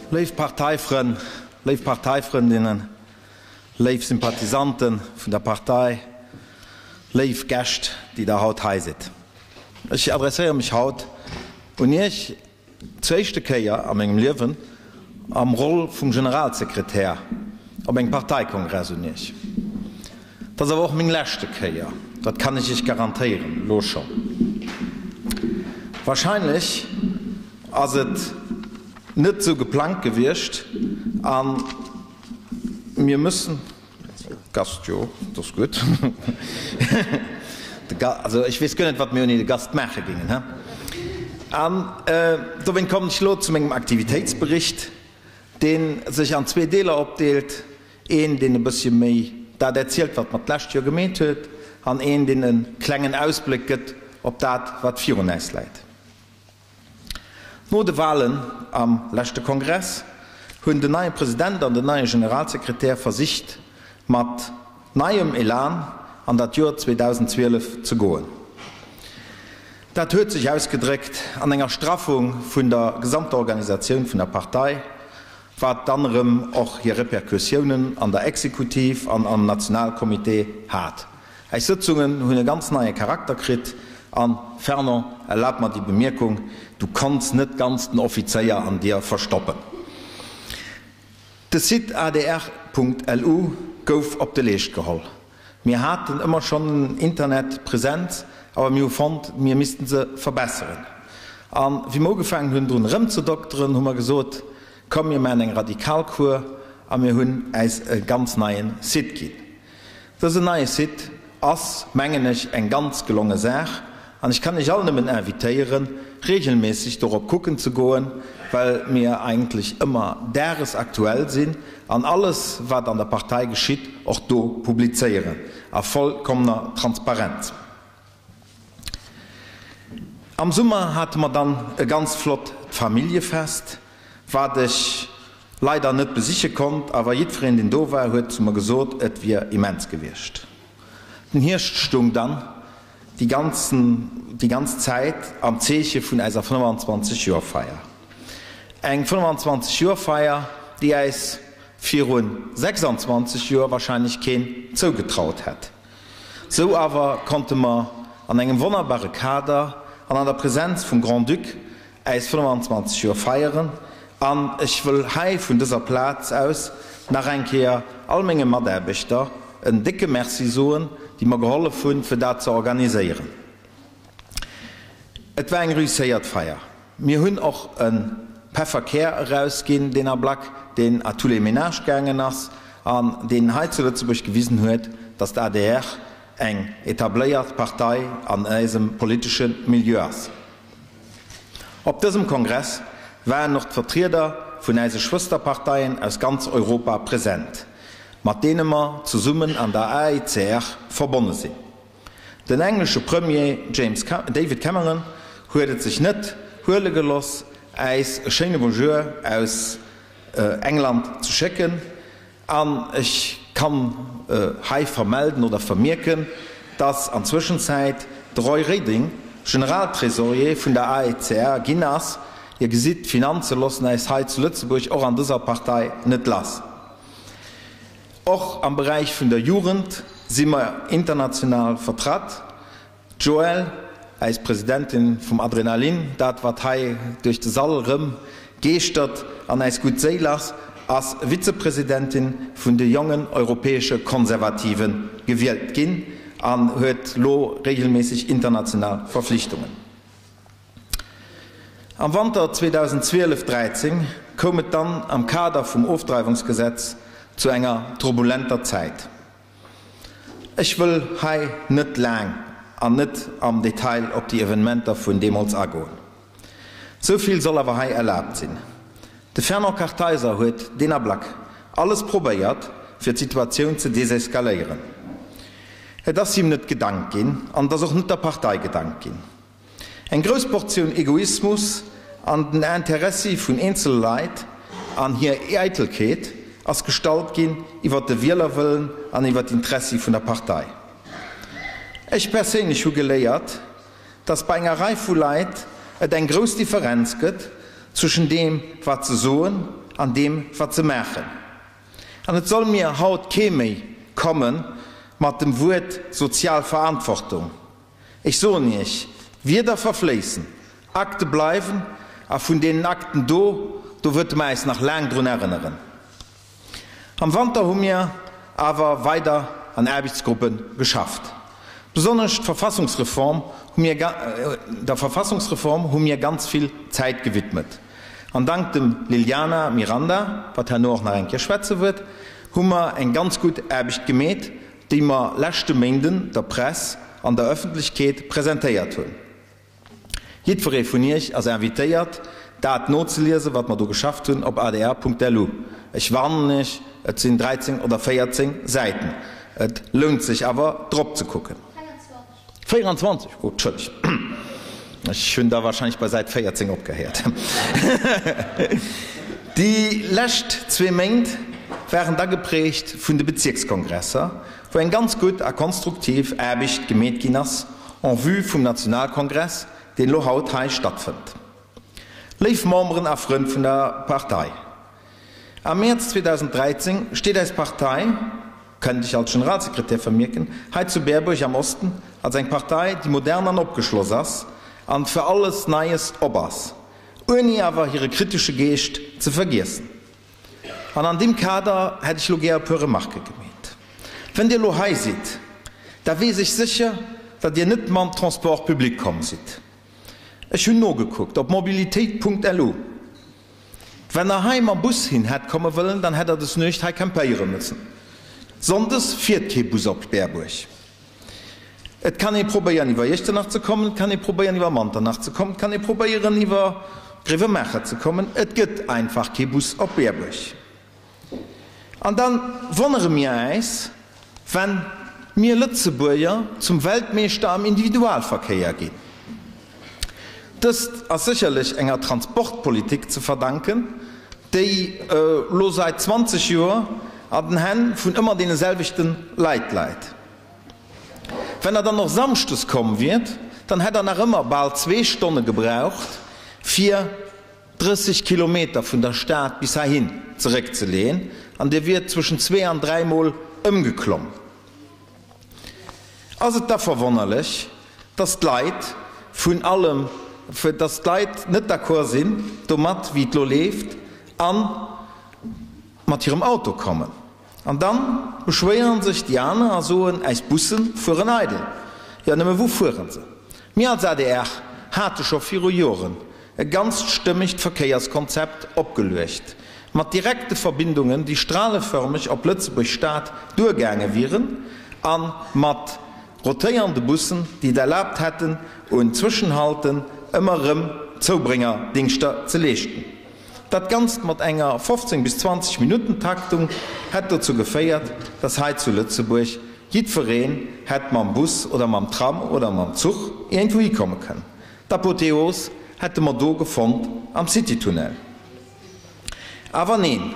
Léif Parteifrënn, léif Parteifrëndinnen, léif Sympathisanten vun der Partei, léif Gäscht, déi der haut hei sidd. Ech adresséiere mech haut un Iech zur éischte Kéier a mengem Liewen am Roll vum Generalsekretär op engem Parteikongress un Iech. Et ass awer och meng leschte Kéier, dat kann ech Iech garantéieren, elo schonn. Wahrscheinlech ass et net esou geplangt gewiescht a mir müssen, Gast, jo, dat ass gutt, de Ga, also ech weess guer net, wat mir ouni de Gast maache géingen, he? An dowéint kommen ech elo zu mengem Aktivitéitsbericht, dee sech an zwee Deeler opdeelt. Een, deen e bëssche méi dat erzielt, wat mer d'lescht Joer gemeet huet, an een, deen e klengen Ausbléck gëtt op dat, wat virun äis läit. No de Wahlen am leschte Kongress hunn den neie President an den neie Generalsekretär versicht, mat neiem Elan an dat Joer 2012 ze goen. Dat huet sech ausgedréckt an enger Straffung vun der gesamter Organisatioun vun der Partei, wat dann erëm och hir Repercussiounen an der Exekutiv an am Nationalcomité hat. Äis Sëtzungen hunn e ganz neie Charakter kritt an, Fernand, erlab mer déi Bemierkung, du konns net ganz den Offizéier an dir verstoppen. De Site adr.lu gouf op de Leescht geholl. Mir haten ëmmer schonn en Internetpräsenz, awer mir hu fonnt, mir missten se verbesseren. A wéi mer ugefaangen hunn, drun erëmzedokteren, hu mer gesot, Komm, mir maachen eng radikal Kur a mir hunn äis e ganz neie Site ginn. Dësen neie Site ass, mengen ech, eng ganz gelonge Saach an ech kann Iech all nëmmen invitéieren, regelméisseg dorop kucken ze goen, well mir eigentlech ëmmer dagesaktuell sinn an alles, wat an der Partei geschitt, och do publizéieren, a vollkommener Transparenz. Am Summer hate mer dann e ganz flott Familljefest, wat ech leider net besiche konnt, awer jiddwereen, deen do war, huet zu mer gesot, et wier immens gewiescht. Den Hierscht stung dann déi ganzen, déi ganz Zäit am Zeeche vun eiser 25 Joer Feier. Eng 25 Joer Feier, déi äis viru 26 Joer wahrscheinlech keen zougetraut hätt. Sou awer konnte mer an engem wonnerbare Kader an an der Präsenz vum Grand-Duc äis 25 Joer feieren an ech wëll hei vun dëser Plaz aus nach eng Kéier all menge Mataarbechter en décke Merci soen, déi mer gehollef hunn, fir dat ze organiséieren. Et war eng réusséiert Feier. Mir hunn och e Pefferkär erausginn, deen Ablack, deen à tous les ménages gaangen ass an deen hei zu Lëtzebuerg gewisen huet, datt d'ADR eng etabléiert Partei an eisem politesche Milieu ass. Op dësem Kongress waren och d'Vertrieder vun äise Schwësterparteien aus ganz Europa present, mat deene mer zesummen an der AECR verbonne sinn. Den englesche Premier James David Cameron huet et sech net huele geloss, äis e schéine Bonjour aus England ze schécken. An ech kann hei vermelden oder vermierken, dass an Zwëschenzäit de Roy Reding Generaltrésorier vun der AECR ginn ass. Dir gesitt, d'Finanze loossen äis hei zu Lëtzebuerg och an dëser Partei net lass. Och am Beräich vun der Jugend si mer international vertratt. D'Joëlle, äis Presidentin vum Adrenalin, dat wat hei duerch de Sall rëm geeschtert an äis gutt Séil ass, ass Vizepresidentin vun de jongen europäesche Konservative gewielt ginn an huet lo regelméisseg international Verflichtungen. Am Wanter 2012, 13 koum et dann am Kader vum Ofdreiwungsgesetz zu enger turbulenter Zäit. Ech wëll hei net laang an net am Detail op déi Evenementer vun deemools agoen. Sou vill soll awer hei erlaabt sinn, De Fernand Kartheiser huet deen Ablack alles probéiert, fir d'Situatioun ze deseskaléieren. Et ass him net gedankt ginn an et ass och net der Partei gedankt ginn. Eng grouss Portioun Egoismus an den Interessi vun eenzele Leit an hir Eitelkeet ass gestallt ginn iwwer de Wielerwëllen an iwwer d'Intressi vun der Partei. Ech perséinlech hu geléiert, dass bei enger Rei vu Leit et eng grouss Differenz gëtt zwëschen deem wat se soen. an deem wat se maachen. An et soll mir haut kee méi komme mat dem Wuert sozial Verantwortung. Ech soen Iech, Wierder verfléissen, Akte bleiwen, a vun deenen Akten do, do wëtte mer äis nach laang drun erënneren. Am Wanter hu mir awer weider an Aarbechtsgruppe geschafft. Besonnesch d'Verfassungsreform hu mir, der Verfassungsreform hu mir ganz vill Zäit gewidmet. An dank dem Liliana Miranda, wat herno och nach eng Kéier schwätze wëert, hu mer eng ganz gutt Aarbecht gemeet, déi mer leschte Méinden der Press an der Öffentlechkeet presentéiert hunn. Jiddweree vun Iech ass invitéiert, dat nozeliesen, wat mer do geschafft hunn, op adr.lu. Ech warnen Iech, et sinn 13 oder 14 Säiten. Et lount sech awer, drop ze kucken. 24! Oh, Entschëllegt, ech hunn da wahrscheinlech bei Säit 14 opgehéiert. Déi lescht zwee Méint waren da geprägt vun de Bezierkskongresser, wou eng ganz gutt a konstruktiv Aarbecht gemeet ginn ass en vue vum Nationalkongress, deen elo haut hei stattfënnt. Léif Memberen a Frënn vun der Partei, am Mäerz 2013 steet eis Partei, kënnt ech als Generalsekretär vermierken, hei zu Berbuerg am Osten als eng Partei, déi modern an opgeschloss ass an fir alles Neies op ass, ouni awer hire kritesche Geescht ze vergiessen. An an deem Kader hätt ech lo gär e puer Remarquë gemeet. Wenn Dir lo hei sidd, da weess ech sécher, datt Dir net mam Transport public komm sidd. Ech hunn nogekuckt op mobilitéit.lu. Wenn Der hei mam Bus hin hätt komme wëllen, dann hätt Der des Nuecht hei campéiere müssen. Sonndes fiert kee Bus op Berbuerg. Et kann ee probéieren iwwer Iechternach ze kommen, et kann ee probéieren iwwer Manternach ze kommen, et kann ee probéieren iwwer Grevenmacher ze kommen, et gëtt einfach kee Bus op Berbuerg. An da wonnere mir äis, wenn mir Lëtzebuerger zum Weltmeeschter am Individualverkéier ginn. Dëst ass sécherlech enger Transportpolitik ze verdanken, déi elo sait 20 Joer an den Hänn vun ëmmer deene selwechte Leit läit. Wenn der dann och samschdes komm wiert, dann hätt der nach ëmmer bal zwee Stonne gebraucht, fir 30 Kilometer vun der Stad bis heihin zeréckzeleeën, an Dir wiert zwëschen zwee an dräimol ëmgeklomm. Ass et da verwonnerlech, dass d'Leit vun allem, dass d'Leit net d'accord sinn domat, wéi et lo leeft, a mat hirem Auto kommen? An dann beschwéieren sech déi aner a soen, äis Bussen fueren eidel. Jo, nëmme wou fueren se? Mir als adr hate scho viru Joren e ganzt stëmmegt Verkéierskonzept opgeluecht, mat direkte Verbindungen, déi straleförmeg op Lëtzebuerg-Stad duergaange wieren a mat rotéierende Bussen, déi et erlaabt hätten, un Zwëschenhalten ëmmer erëm Zoubréngerdingschter ze leeschten. Dat Ganzt mat enger 15 bis 20 Minutten Taktung hätt dozou geféiert, dass hei zu Lëtzebuerg jiddwereen hätt mam Bus oder mam Tram oder mam Zuch iergendwou hikomme kënnen. D'Apotheos hätte mer do gefonnt am Citytunnel. Awer neen,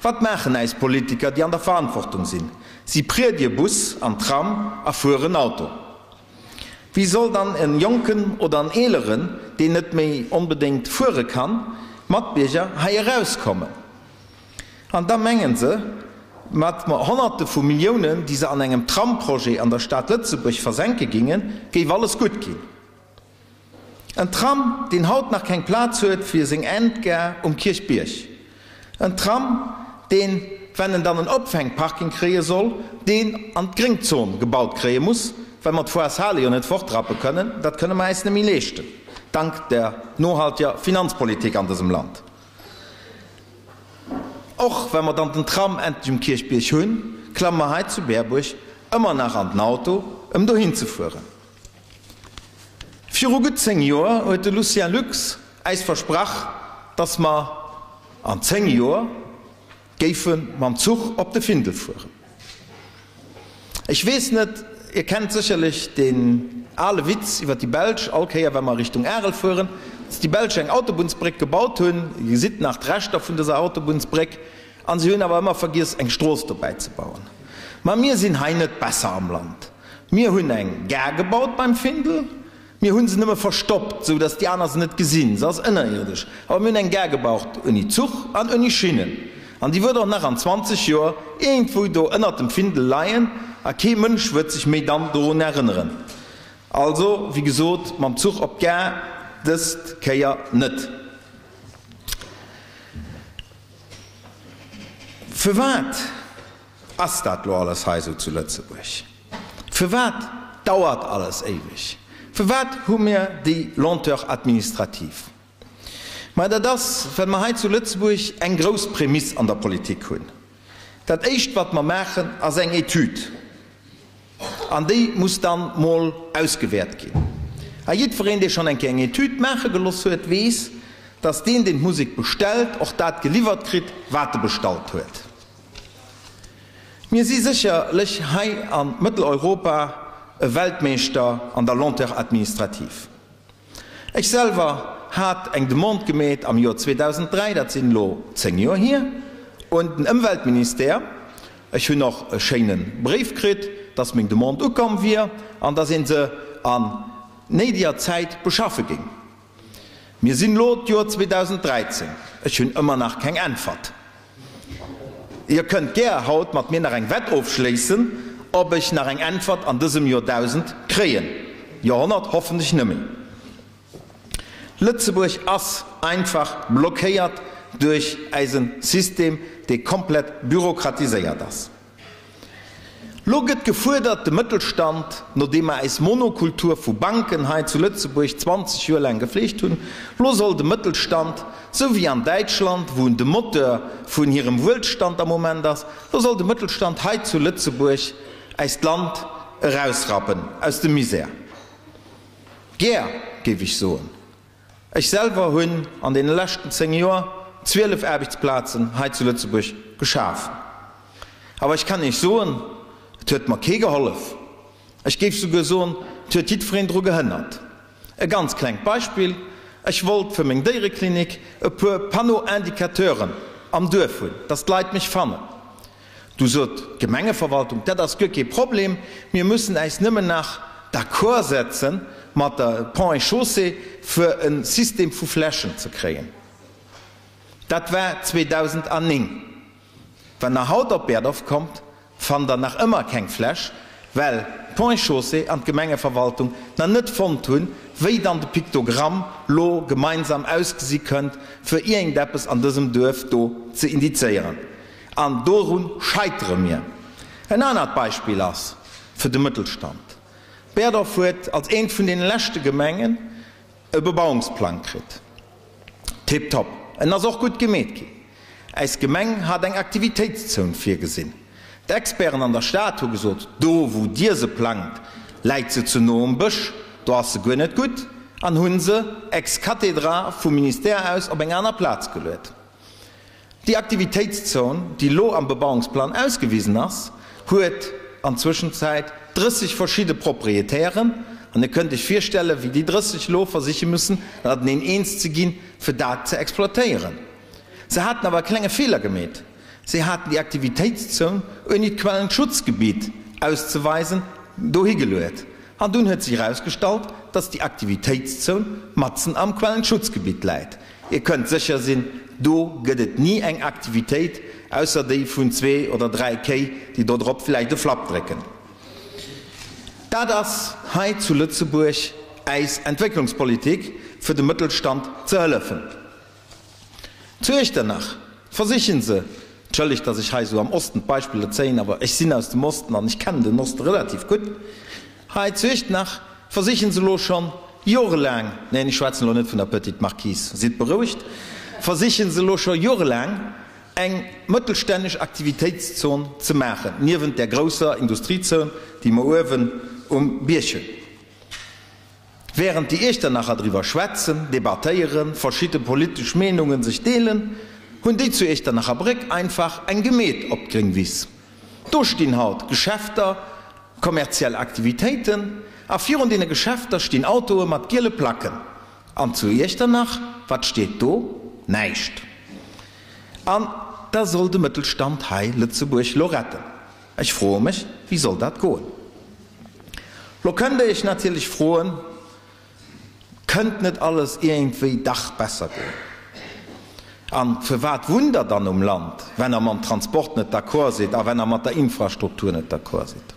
wat maachen äis Politiker, déi an der Verantwortung sinn? Si priedie Bus an Tram a fueren Auto. Wéi soll dann en jonken oder en eeleren, deen net méi onbedéngt fuere kann, Matbierger hei erauskommen? An da mengen se, mat Honnerte vu Milliounen, déi se an engem Tramprojet an der Stad Lëtzebuerg versenke gingen, géif alles gutt ginn. En Tram, deen haut nach keng Plaz huet fir seng Endgare um Kierchbierg. En Tram, deen, wenn en dann en Opfänkparking kréie soll, deen an d'Gréngzon gebaut kréie muss, well mer d'Foireshale jo net fortrappe kënnen. Dat kënne mer äis net méi leeschten, dank der nohalteger Finanzpolitik an dësem Land. Och wa mer dann den Tram endlech um Kierchbierg hunn, klamme mer hei zu Berbuerg ëmmer nach an den Auto, ëm dohin ze fueren. Viru gutt 10 Joer huet de Lucien Lux äis versprach, dass mer an 10 Joer géife mam Zuch op de Findel fueren. Ech weess net, Dir kennt sécherlech deen ale Witz iwwer déi Belsch, all Kéier wa mer Richtung Arel fueren, dass déi Belsch eng Autobunnsbréck gebaut hunn, Dir gesitt nach d'Reschter vun dëser Autobunnsbréck, an se hunn awer ëmmer vergiess eng Strooss dobäi ze bauen. Ma mir sinn hei net besser am Land. Mir hunn eng Gare gebaut beim Findel. Mir hu se nëmme verstoppt, sou datt déi aner se net gesinn. Se ass ënnerierdesch. Awer mir hunn eng Gare gebraucht ouni Zuch an ouni Schinnen. An déi wuert och nach an 20 Joer iergendwou do ënnert dem Findel leien a kee Mënsch wuert sech méi dann dorun erënneren. Also, wéi gesot, mam Zuch op d'Gare dëst Kéier net. Firwat ass dat lo alles hei esou zu Lëtzebuerg? Firwat dauert alles éiweg? Firwat hu mir déi Lenteur administrative? Mä dat ass, well mer hei zu Lëtzebuerg eng grouss Prämiss an der Politik hunn. Dat Éischt, wat mer maachen, ass eng Etüd. An déi muss dann mol ausgewäert ginn. A jiddwereen, dee schonn eng Kéier eng Etüd maache geloss huet, weess, dass deen, deen d'Musek bestellt, och dat geliwwert kritt, wat e bestallt huet. Mir si sécherlech hei a Mëtteleuropa e Weltmeeschter an der Lenteur administrative. Ech selwer hat eng Demande gemeet am Joer 2003, dat sinn elo 10 Joer hier, un den Ëmweltministère. Ech hunn och e schéine Bréif kritt, dass meng Demande ukomm wier an dass ee se an néideger Zäit beschaffe géing. Mir sinn elo d'Joer 2013, ech hunn ëmmer nach keng Äntwert. Dir kënnt gär haut mat mir nach eng Wett ofschléissen, ob ech nach eng Äntwert an dësem Joerdausend kréien. Joerhonnert hoffentlech nëmméi. Lëtzebuerg ass einfach blockéiert duerch äise System, dee komplett bürokratiséiert ass. Lo gëtt gefuerdert, de Mëttelstand, nodeem mer äis Monokultur vu Banken hei zu Lëtzebuerg 20 Joer laang gefleegt hunn, lo soll de Mëttelstand, sou wéi an Däitschland, wou en de Moteur vun hirem Wuelstand am Moment ass, lo soll de Mëttelstand hei zu Lëtzebuerg äist Land erausrappen aus dem Misär. Gär, géif ech soen. Ech selwer hunn an deene leschten 10 Joer 12 Aarbechtsplazen hei zu Lëtzebuerg geschafen. Awer ech kann Iech soen, et huet mer kee gehollef. Ech géif souguer soen, et huet jiddwereen dru gehënnert. E ganz klengt Beispill, Ech wollt fir meng Déiereklinik e puer Panneau-indicateuren am Duerf hunn, dass d'Leit mech fannen. Du sot d'Gemengeverwaltung, dat ass guer kee Problem, mir müssen äis nëmmen nach d'accord setze mat der Ponts et Chaussées, fir e System vu Fläschen ze kréien. Dat war 2009. Wann Der haut op Berdorf kommt, fannt Der nach ëmmer keng Fläsch, well d'Ponts et Chaussées an d'Gemengeverwaltung nach net fonnt hunn, wéi dann de Piktogramm lo gemeinsam ausgesi kënnt, fir iergendeppes an dësem Duerf do ze indizéieren. An dorun scheitere mir. En anert Beispill ass fir de Mëttelstand. Berdorf huet als eent vun deene leschte Gemengen e Bebauungsplang kritt. Tiptop. En ass och gutt gemeet ginn. Äis Gemeng hat eng Aktivitéitszon virgesinn. D'Experten an der Stad hu gesot, do wou Dir se plangt, läit se ze no um Bësch, do ass se guer net gutt, an hu se ex cathedra vum Ministère aus op eng aner Plaz geluet. Déi Aktivitéitszon, déi elo am Bebauungsplan ausgewisen ass, huet an Zwëschenzäit 30 verschidde Proprietären. An Dir kënnt Iech virstellen, wéi déi 30 elo versiche müssen, ënnerteneen eens ze ginn, fir dat ze exploitéieren. Se haten awer e klenge Feeler gemeet, Se haten déi Aktivitéitszon ouni d'Quellenschutzgebiet auszeweisen dohi geluet. An dunn huet sech erausgestallt, dass déi Aktivitéitszon matzen am Quellenschutzgebitt läit. Dir kënnt sécher sinn, do gëtt et ni eng Aktivitéit, ausser déi vun zwee oder dräi Kéi, déi do drop vläicht e Flapp drécken. Dat ass hei zu Lëtzebuerg äis Entwécklungspolitik, fir dem Mëttelstand ze hëllefen. Zu Iechternach versichen se, entschëllegt, dass ech hei esou am Osten d'Beispiller zéien, awer ech sinn aus dem Osten an ech kennen den Oste relativ gutt, hei zu Iechternach versichen se elo schonn jorelaang, neen, ech schwätzen elo net vun der Petite Marquise, sidd berouegt, versichen se elo scho jorelaang eng mëttelstänneg Aktivitéitszon ze maachen, niewent där grousser Industriezon, déi mer uewen um Bierg hunn. Während déi Iechternacher driwwer schwätzen, debattéieren, verschidde politesch Meenungen sech deelen, hunn déi zu Echternacherbréck einfach eng gemeet op d'gréng Wiss. Do stinn haut Geschäfter, kommerziell Aktivitéiten a virun deene Geschäfter stinn Autoe mat giele Placken. An zu Iechternach, wat steet do? Näischt. An da soll de Mëttelstand hei Lëtzebuerg lo retten. Ech froe mech, wéi soll dat goen? Lo kënnt der iech natierlech froen. Kënnt net alles iergendwéi dach besser goen? An firwat wunnt der dann um Land, wenn der mam Transport net d'accord sidd a wenn der mat der Infrastruktur net d'accord sidd?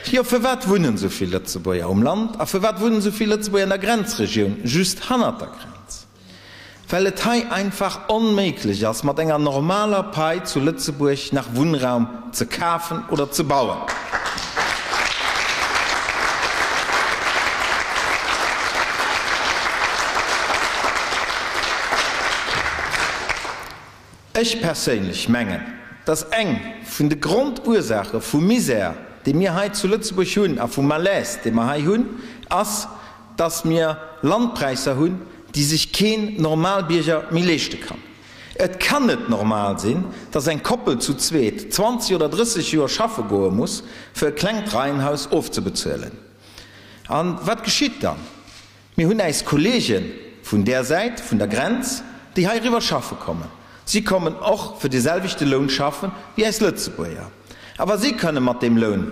Jo, firwat wunnen esou vill Lëtzebuerger um Land a firwat wunnen esou vill Lëtzebuerger an der Grenzregioun, just hannert der Grenz? Well et hei einfach onméiglech ass, mat enger normaler Pai zu Lëtzebuerg nach Wunnraum ze kafen oder ze bauen. Ech perséinlech mengen, dass eng vun de Grondursaache vum Misär, dee mir hei zu Lëtzebuerg hunn, a vum Malaise, dee mer hei hunn, ass, dass mir Landpräisser hunn, déi sech keen Normalbierger méi leeschte kann. Et kann net normal sinn, dass eng Koppel zu zweet 20 oder 30 Joer schaffe goe muss, fir e klengt Reihenhaus ofzebezuelen. A wat geschitt dann? Mir hunn äis Kollege vun där Säit vun der Grenz, déi heiriwwer schaffe kommen. Si kommen och fir deeselwechte Loun schaffen wéi äis Lëtzebuerger. Awer si kënne mat deem Loun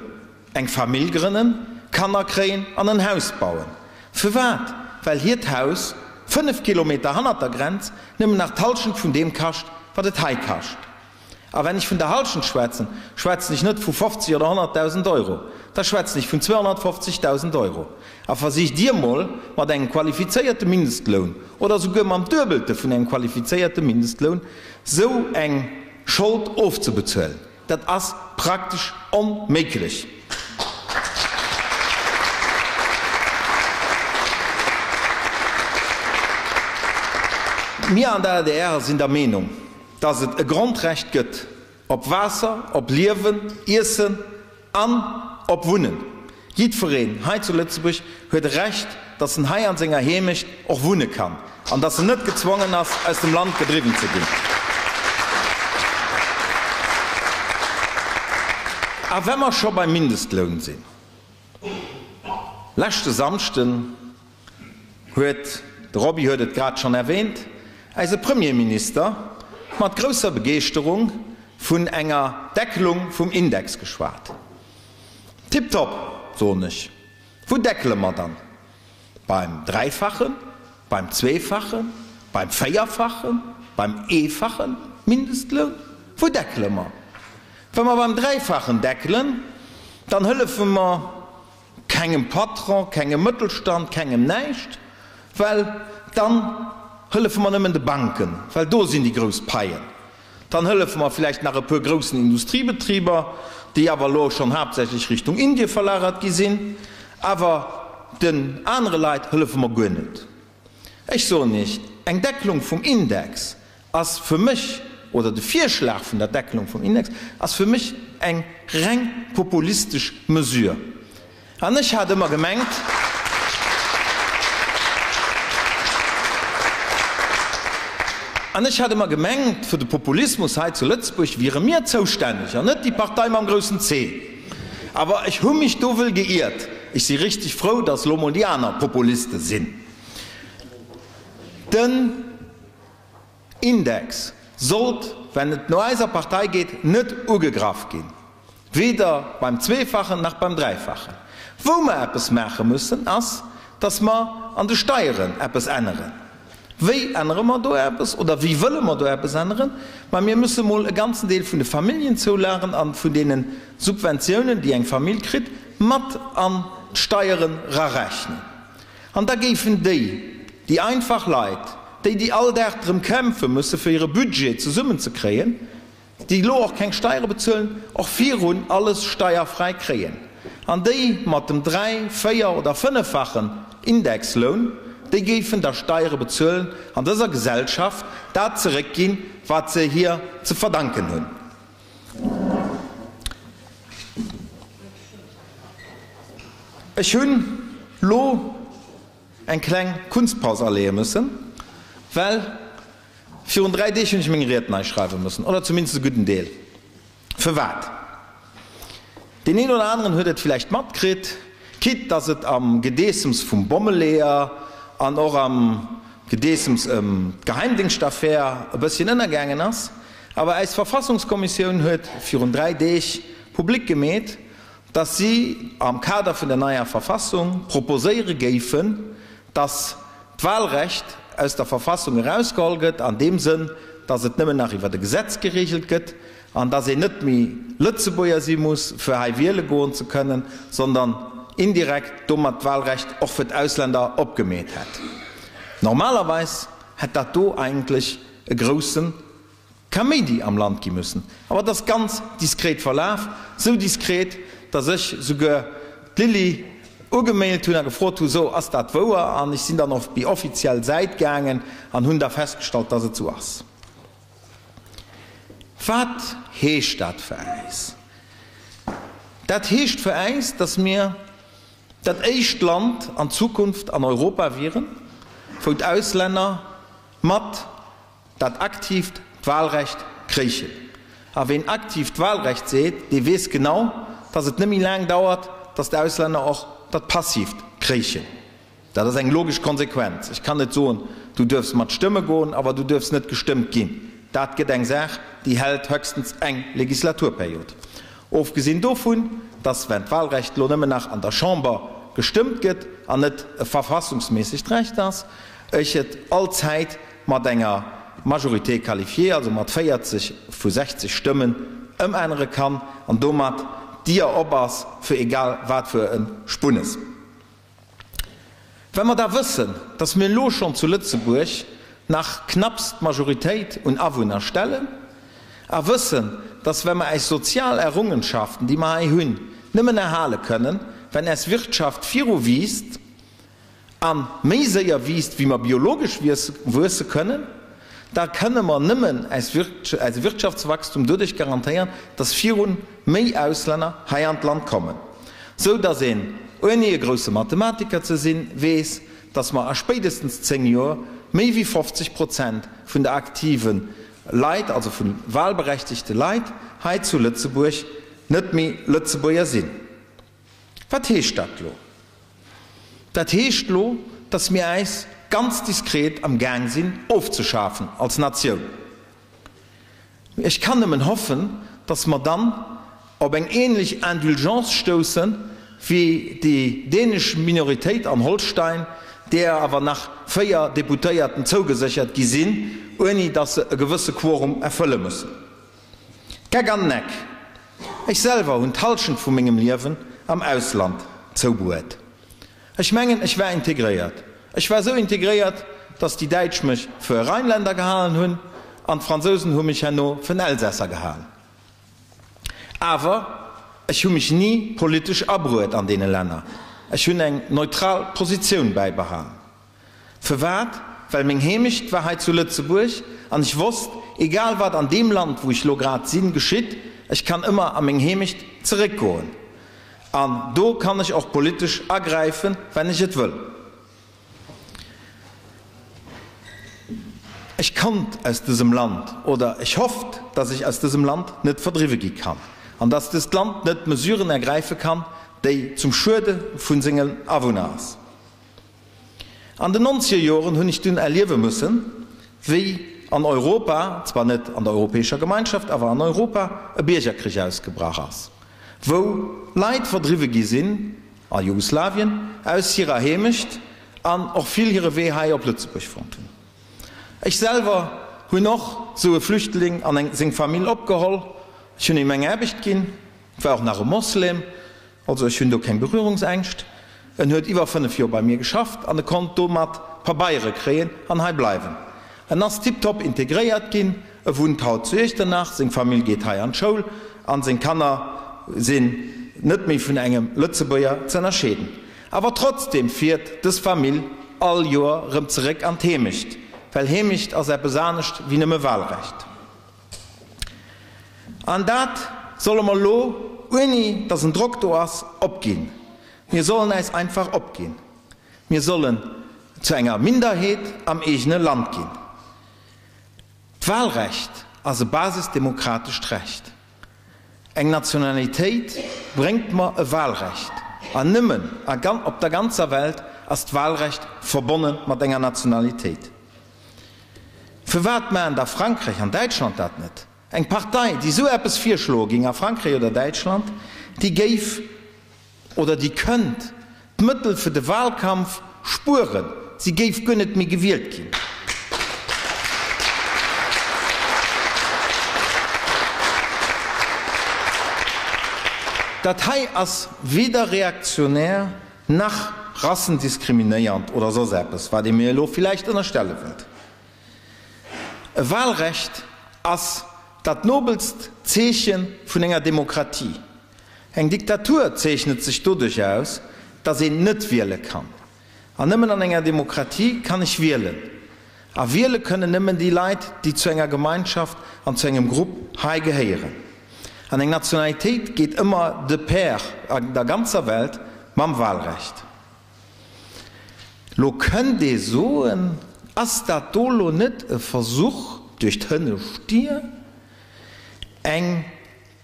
eng Famill grënnen, Kanner kréien an en Haus bauen. Firwat? Well hiert Haus 5 Kilometer hannert der Grenz nëmmen nach d'Halschent vun deem kascht, wat et hei kascht. A wenn ech vun der Halschent schwätzen, schwätzen ech net vu 50 oder 100.000 Euro, da schwätzen ech vun 250.000 Euro. A versicht Dir mol mat engem qualifizéierte Mindestloun oder souguer mam Duebelte vun engem qualifizéierte Mindestloun sou eng Schold ofzebezuelen. Dat ass praktesch onméiglech. Mir an der adr sinn der Meenung, dass et e Grondrecht gëtt op Waasser, op Liewen, Iessen an op Wunnen. Jiddwereen hei zu Lëtzebuerg huet e Recht, dass en hei an senger Heemecht och wunne kann an dass en net gezwongen ass, aus dem Land gedriwwen ze ginn. A wa mer scho beim Mindestloun sinn, Leschte Samschden huet, de Roby huet et grad schonn erwähnt, eise Premierminister mat grousser Begeeschterung vun enger Deckelung vum Index geschwat. Tiptop, soen ech. Wou deckele mer dann? Beim Dräifachen, beim Zweefachen, beim Véierfachen, beim Eefachen Mindestloun? Wou deckele mer? Wa mer beim Dräifachen deckelen, dann hëllefe mer kengem Patron, kengem Mëttelstand, kengem näischt, well dann hëllefe mer nëmmen de Banken, well do sinn déi grouss Paien. Dann hëllefe mer vläicht nach e puer groussen Industriebetriber, déi awer elo schonn haaptsächlech Richtung Indie verlagert gi sinn. Awer den anere Leit hëllefe mer guer net. Ech soen Iech, eng Deckelung vum Index ass fir mech, oder de Virschlag vun der Deckelung vum Index ass fir mech eng reng populistesch Mesure. An ech hat ëmmer gemengt, an ech hat ëmmer gemengt, fir de Populismus hei zu Lëtzebuerg wiere mir zoustänneg an net déi Partei mam groussen C. Awer ech hu mech do wëll geiert. Ech si richteg frou, datt elo mol déi aner Populiste sinn. Den Index sollt, wenn et no eiser Partei geet, net ugegraff ginn. Weder beim Zweefachen nach beim Dräifachen. Wou mer eppes maache mussen, ass, dass mer an de Steieren eppes änneren. Wéi ännere mer do eppes oder wéi wëlle mer do eppes änneren? Ma mir musse mol e ganzen Deel vun de Familljenzoulagen a vun deene Subventiounen, déi eng Famill kritt, mat an d'Steieren rarechnen. An da géifen déi, déi einfach Leit, déi, déi all Dag drëm kämpfe musse fir hire Budget zesummenzekréien, déi elo och keng Steiere bezuelen, och virun alles steierfräi kréien. An déi mat dem dräi-, véier oder fënneffachen Indexloun, déi géifen da Steiere bezuelen an dëser Gesellschaft dat zeréckginn, wat se hir ze verdanken hunn. Ech hunn lo eng kleng Kunstpaus aleeë müssen, well virun 3 Deeg hunn ech meng Ried nei schreiwe müssen, oder zumindest e gudden Deel. Firwat? Deen een oder aneren huet et villäicht matkritt, quitte dass et am Gedeessems vum Bommeleeër an och am Gedeessems ëm d'Geheimdéngschtaffär e bësschen ënnergaangen ass, awer äis Verfassungskommissioun huet virun 3 Deeg public gemeet, dass si am Kader vun der neier Verfassung proposéiere géifen, Dass d'Wahlrecht aus der Verfassung erausgeholl gëtt an deem Sënn, dass et nëmmen nach iwwert e Gesetz geregelt gëtt an dass een net méi Lëtzebuerger si muss, fir hei wiele goen ze kënnen, sondern indirekt domat d'Wahlrecht och fir d'Ausländer opgemeet hätt. Normalerweis hätt dat do eigentlech e groussen Kaméidi am Land gi müssen. Awer et ass ganz diskret verlaf, sou diskret, datt ech souguer d'Lilly ugemailt hunn a gefrot hu, So, ass dat wouer? An ech sinn dann op déi offiziell Säit gaangen an hunn da festgestallt, datt et sou ass. Wat heescht dat fir äis? Dat heescht fir äis, datt mir dat éischt Land an Zukunft an Europa wieren, wou d'Auslänner mat Dat aktiivt Wahlrecht kréichen. A ween aktiivt Wahlrecht seet, dee weess genau, dass et net méi laang dauert, dass d'Auslänner och dat passiivt kréichen. Dat ass eng logesch Konsequenz. Ech kann net soen, du duerfs mat stëmme goen, awer du duerfs net gestëmmt ginn. Dat gëtt eng Saach, déi hält höchstens eng Legislaturperiod. Ofgesinn dovun, dass, wenn d'Wahlrecht elo nëmmen nach an der Chamber gestëmmt gëtt an net e verfassungsméissegt Recht ass, ech et allzäit mat enger Majorité qualifiée, also mat 40 vu 60 Stëmmen, ëmännere kann an domat d'Dier op ass fir egal wat fir e Spunnes. Wa mer da wëssen, dass mir elo schonn zu Lëtzebuerg nach knapps d'Majoritéit un Awunner stellen a wëssen, dass wa mer äis sozial Errungenschaften, déi mer hei hunn, nëmmen erhale kënnen, wenn äis Wirtschaft viru wiisst, A méi séier wiisst, wéi mer biologesch wuesse kënnen, da kënne mer nëmmen eise Wirtschaftswachstum doduerch garantéieren, dass virun méi Auslänner hei an d'Land kommen, sou dass een, ouni e grousse Mathematiker ze sinn, weess, dass mer a spéidestens 10 Joer méi wéi 50 Prozent vun der aktive Leit, also vu wahlberechtigte Leit hei zu Lëtzebuerg net méi Lëtzebuerger sinn. Wat heescht dat lo? Dat heescht lo, dass mir äis ganz diskret am Gaang sinn ofzeschafen als Natioun. Ech kann nëmmen hoffen, dass mer dann op eng ähnlech Indulgence stoussen wéi déi dänesch Minoritéit an Holstein, deeër awer nach 4 Deputéierten zougeséchert gi sinn, ouni dass se e gewësse Quorum erfëlle mussen. Geck an Neck, Ech selwer hunn d'Halschent vu mengem Liewen am Ausland zoubruet. Ech mengen, ech war integréiert. Ech war esou integréiert, dass déi Däitsch mech fir e Rheinländer gehalen hunn an d'Fransousen hu mech herno fir en Elsässer gehalen. Awer ech hu mech ni politesch abruet an deene Länner. Ech hunn eng neutral Positioun bäibehalen. Firwat? Well meng Heemecht war hei zu Lëtzebuerg an ech wosst, egal wat an deem Land, wou ech lo grad sinn, geschitt, ech kann ëmmer a meng Heemecht zeréckgoen. An do kann ech och politesch agräifen, wenn ech et wëll. Ech konnt aus dësem Land, oder ech hofft, dass ech aus dësem Land net verdriwwe gi kann an dass dëst Land net Mesuren ergräife kann, déi zum Schuede vu sengen Awunner ass. An den nonzeger Joren hunn ech dunn erliewe mussen, wéi an Europa, zwar net an der Europäescher Gemeinschaft, awer an Europa, e Biergerkrich ausgebrach ass, wou Leit verdriwwe gi sinn a Jugoslawien aus hirer Heemecht an och vill hire Wee hei op Lëtzebuerg fonnt hunn. Ech selwer hunn och esou e Flüchtling an eng seng Famill opgeholl. Ech hunn him eng Aarbecht ginn, et war och nach e Moslem, Also ech hunn do keng Berührungsängscht. En huet iwwer 5 Joer bei mir geschafft an e konnt domat Pabeiere kréien an hei bleiwen. En ass tiptop integréiert ginn, e wunnt haut zu Iechternach, seng Famill geet hei an d'Schoul an seng Kanner sinn net méi vun engem Lëtzebuerger ze ënnerscheeden. Awer trotzdem fiert dës Famill all Joer rëm zeréck an d'Heemecht, well Heemecht ass eppes anescht wéi nëmme Wahlrecht. An dat solle mer elo, ouni datt en Drock do ass, opginn. Mir sollen äis einfach opginn. Mir sollen zu enger Minderheet am eegene Land ginn. D'Wahlrecht ass e basisdemokratescht Recht. Eng Nationalitéit bréngt mer e Wahlrecht, an nëmmen op der ganzer Welt ass d'Wahlrecht verbonne mat enger Nationalitéit. Firwat maachen da Frankräich an Däitschland dat net? Eng Partei, déi esou eppes virschloe géing a Frankräich oder Däitschland, déi géif oder déi kënnt d'Mëttel fir de Wahlkampf. spueren, si géif guer net méi gewielt ginn. Dat hei ass weder reaktionär nach rassendiskriminéiernd oder soss eppes, wat ee mir elo villäicht ënnerstelle wëllt. E Wahlrecht ass dat nobelst Zeeche vun enger Demokratie. Eng Diktatur zeechnet sech doduerch aus, datt een net wiele kann. An nëmmen an enger Demokratie kann ech wielen. A wiele kënnen nëmmen déi Leit, déi zu enger Gemeinschaft an zu engem Grupp hei gehéieren. An eng Nationalitéit geet ëmmer de pair an der ganzer Welt mam Wahlrecht. Lo kënnt ee soen, ass dat do lo net e Versuch duerch d'hënnescht Dier eng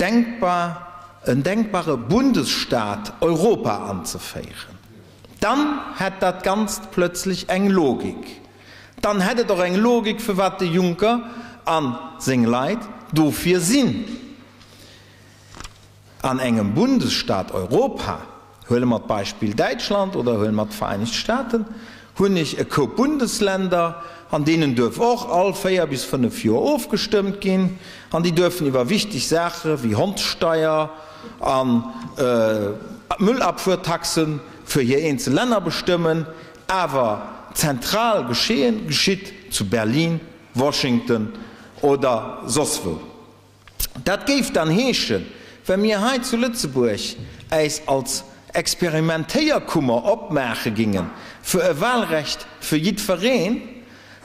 denkbar, en denkbare Bundesstaat Europa anzeféieren, dann hätt dat Ganzt plötzlech eng Logik. Dann hätt et och eng Logik, firwat de Juncker a seng Leit dofir sinn. An engem Bundesstaat Europa, huele mer d'Beispill Däitschland oder huele mer d'Vereinigt Staaten, hunn ech e Koup Bundesländer, an deenen duerf och all 4 bis 5 Joer ofgestëmmt ginn, an déi duerfen iwwer wichteg Saache wéi Hondssteier a Müllabfuhrtaxe fir hir eenzel Länner bestëmmen, awer zentral Geschehen geschitt zu Berlin, Washington oder soss wou. Dat géif dann heeschen, wa mir hei zu Lëtzebuerg äis als Experimentéierkummer opmaache ginge fir e Wahlrecht fir jiddfereen,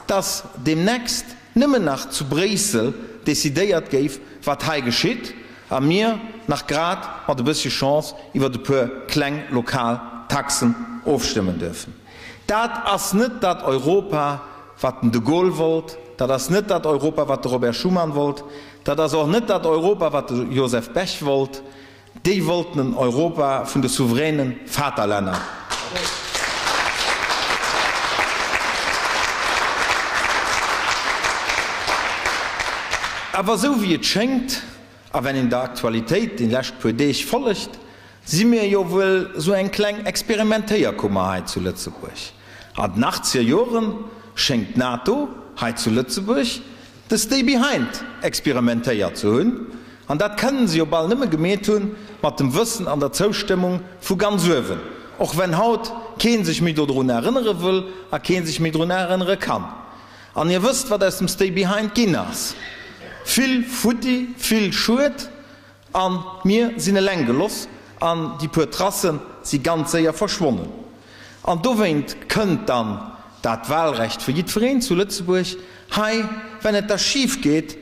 dass deemnächst nëmmen nach zu Bréissel decidéiert géif, wat hei geschitt, a mir nach grad mat e bëssche Chance iwwer e puer kleng lokal Taxen ofstëmmen duerfen. Dat ass net dat Europa, wat den de Gaulle wollt, dat ass net dat Europa, wat de Robert Schuman wollt, dat ass och net dat Europa, wat de Joseph Bech wollt. Déi wollten en Europa vun de souveräne Vaterlänner. Awer esou wéi et schéngt, a wenn een der Aktualitéit déi lescht puer Deeg follegt, si mir jo wuel esou eng kleng Experimentéierkummer hei zu Lëtzebuerg. An den achtzeger Joren schéngt d'NATO hei zu Lëtzebuerg de Stay Behind experimentéiert ze hunn, an dat kënnen se jo bal nëmme gemeet hunn mat dem Wëssen an der Zoustëmmung vu ganz uewen, och wenn haut keen sech méi dodrun erënnere wëll a keen sech méi drun erënnere kann. An Dir wësst wat aus dem Stay Behind ginn ass, vill futti, vill Schued. A mir sinn eleng geloss an déi puer Tracen si ganz séier verschwonnen. An dowéint kënnt dann dat Wahlrecht fir jiddwereen zu Lëtzebuerg hei, wenn et da schif geet,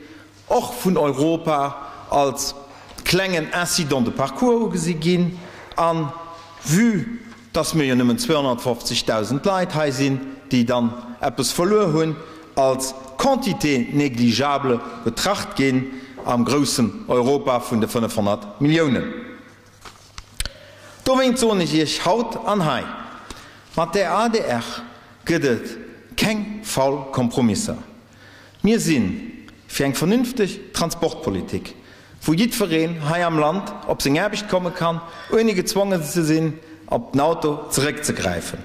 och vun Europa als klengen Incident de parcours ugesi ginn. A vue dass mir jo nëmmen 250.000 Leit hei sinn, déi dann eppes verluer hunn, als Quantité négligeable betracht ginn am groussen Europa vun de 500 Milliounen. Dowéint soen ech Iech haut an hei, Mat der adr gëtt et keng faul Kompromisser. Mir si fir eng vernünfteg Transportpolitik, wou jiddwereen hei am Land op seng Aarbecht komme kann, ouni gezwongen ze sinn, op den Auto zeréckzegräifen.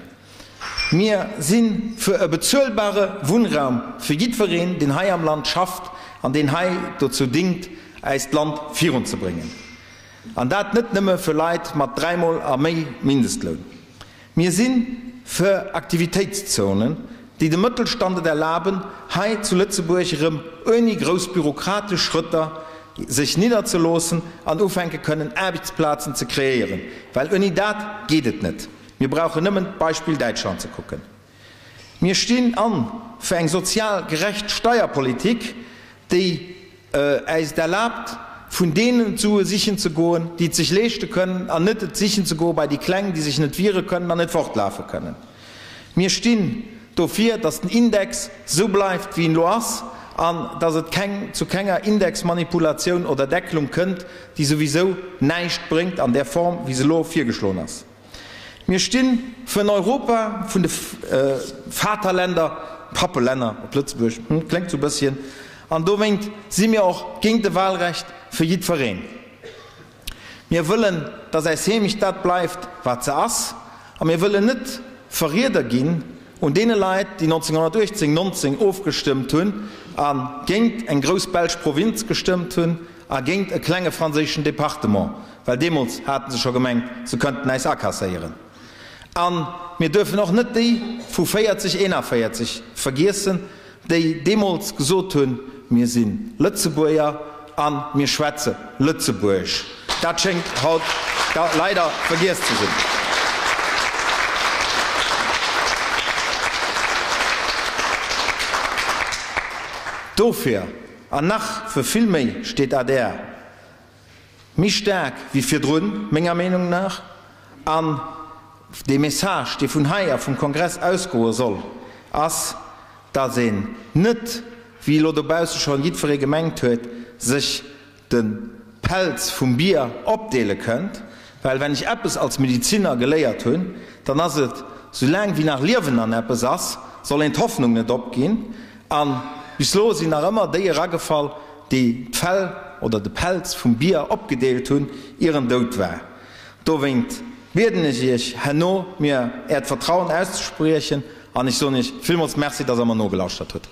Mir si fir e bezuelbare Wunnraum fir jiddwereen, deen hei am Land schafft an deen hei dozou dingt, äist Land virunzebréngen. An dat net nëmme fir Leit mat dräimol a méi Mindestloun. Mir si fir Aktivitéitszonen, déi dem Mëttelstand et erlaben, hei zu Lëtzebuerg erëm ouni grouss bürokratesch Schrëtter sech nidderzeloossen an ufänke kënnen Aarbechtsplazen ze kreéieren, well ouni dat geet et net. Mir brauchen nëmmen d'Beispill Däitschland ze kucken. Mir stinn an fir eng sozial gerecht Steierpolitik, déi äis et erlaabt, vun deenen d'Sue sichen ze goen, déi et sech leeschte kënnen, an net et sichen ze goe bei déi Kleng, déi sech net wiere kënnen an net fortlafe kënnen. Mir stinn dofir, dass den Index esou bleift, wéi en elo ass, an dass et keng zu kenger Indexmanipulatioun oder Deckelung kënnt, déi souwisou näischt bréngt an där Form, wéi se elo virgeschloen ass. Mir sti fir en Europa vun de Vaterländer, Pappelänner op Lëtzebuerg, hm, kléngt sou bësschen, an dowéint si mir och géint e Wahlrecht fir jiddwereen. Mir wëllen, dass äis Heemecht dat bleift, wat se ass, a mir wëllen net. Verrieder ginn un deene Leit, déi 1918, 19 ofgestëmmt hunn a géint eng grouss belsch Provinz gestëmmt hunn a géint e klenge franséischen Departement, well deemools hate se scho gemengt, se könnten äis akasséieren. A mir duerfen och net déi vu 40, 41 vergiessen, déi deemools gesot hunn, Mir si Lëtzebuerger a mir schwätze Lëtzebuergesch. Dat schéngt haut leider vergiess ze sinn. Dofir an nach fir vill méi steet adr méi staark wéi virdrun, menger Meenung nach. An dee Message, dee vun hei a vum Kongress ausgoe soll, ass, dass een net, wéi elo dobausse schonn jiddweree gemengt huet, sech de Pelz vum Bier opdeele kënnt, well wenn ech eppes als Mediziner geléiert hunn, dann ass et, soulaang wéi nach Liewen an eppes ass, soll een d'Hoffnung net opginn. A bis elo sinn nach ëmmer déi eragefall, déi d'Fell oder de Pelz vum Bier opgedeelt hunn, ier en dout war. Dowéint bieden ech Iech, herno mir Äert Vertrauen auszespriechen an ech soen Iech villmools Merci, dass Der mer nogelauschtert hutt.